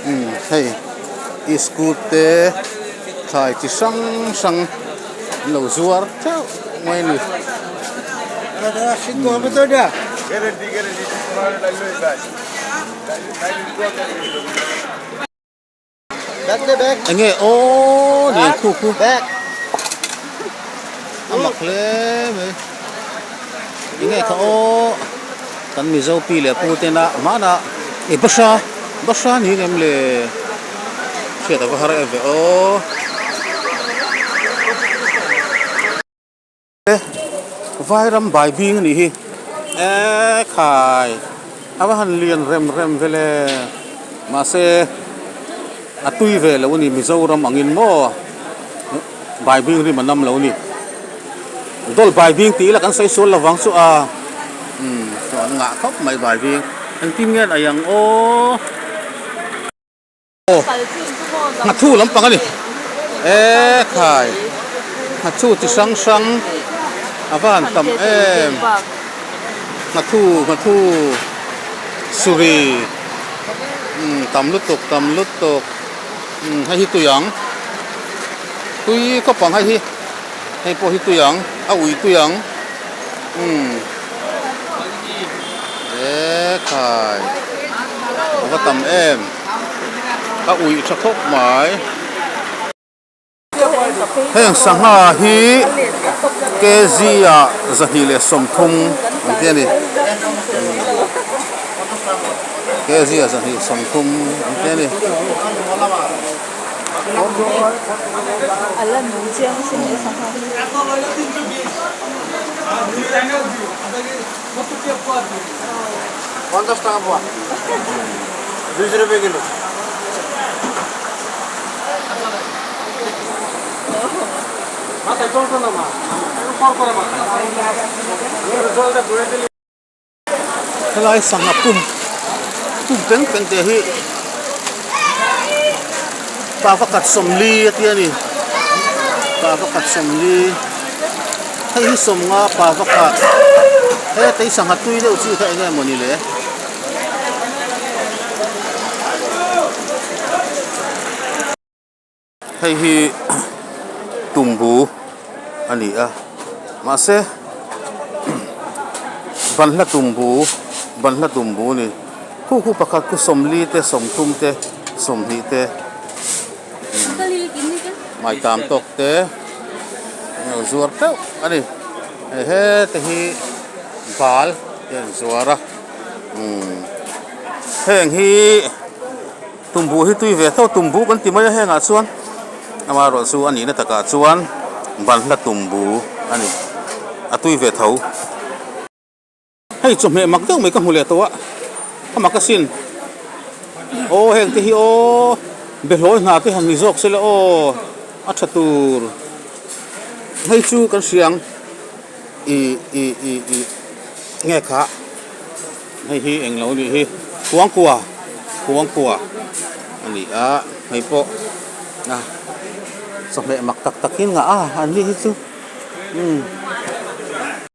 Umm hei iskut te thlai chi hrang hrang an lo zuar theuh mai a ni. Enge aw lian khu khu a mak hle mai enge kha aw kan mizo pi leh pu tena hmana i bahra bahra ni ngem le hriat ava har em ve aw. Vairam bai bing a nih hi e khai a va han lian rem rem ve le mahse a tui ve lo a ni Mizoram angin maw bai bing rim a nam lo a ni dawl bai bing tih ila kan sawi sual lo vang chu a umm chuan an ngah khawp mai bai bing engtin nge an ei ang aw. Aw nghathu lampang a ni e khai nghathu chi hrang hrang a va han tam em nghathu nghathu suri umm tam lutuk tam lutuk umm hei hi tui ang tui khawp ang hei hi hei pawh hi tui ang a ui tui ang umm e khai a va tam em. A uih tha khawp mai. Heng sangha hi kg ah 230 an ti a ni. Kg ah 230 an ti a ni. Helai sangha pum pum peng peng te hi pa pakhat sawmli a tia ni pa pakhat sawmli hei hi sawmnga pa pakhat heta hi sangha tui deuh chi kha eng nge mawni le. Hei hi tumbu a ni a mahse banhla tumbu banhla tumbu a ni khu khu pakhat khu sawmli te sawmthum te sawmhnih te maitam tawk te an lo zuar teuh a ni hei hete hi bal te an zuar a umm heng hi. Tumbu hi tui ve tho tumbu kan ti mai a hengah chuan amaherawh chu a nihna takah chuan banhla tumbu a ni a tui ve tho. Hei chawhmeh mak deuh mai ka hmu leh tawh a a mak asin aw heng te hi aw behlawi hna te han ni zawk se la aw a tha tur hei chu kan hria ang ih ih ih ih nge kha. Hei hi eng lo nih hi kuangkua kuangkua a ni a hei pawh a chawhmeh mak tak tak hi an ngah a an ni hi chu umm.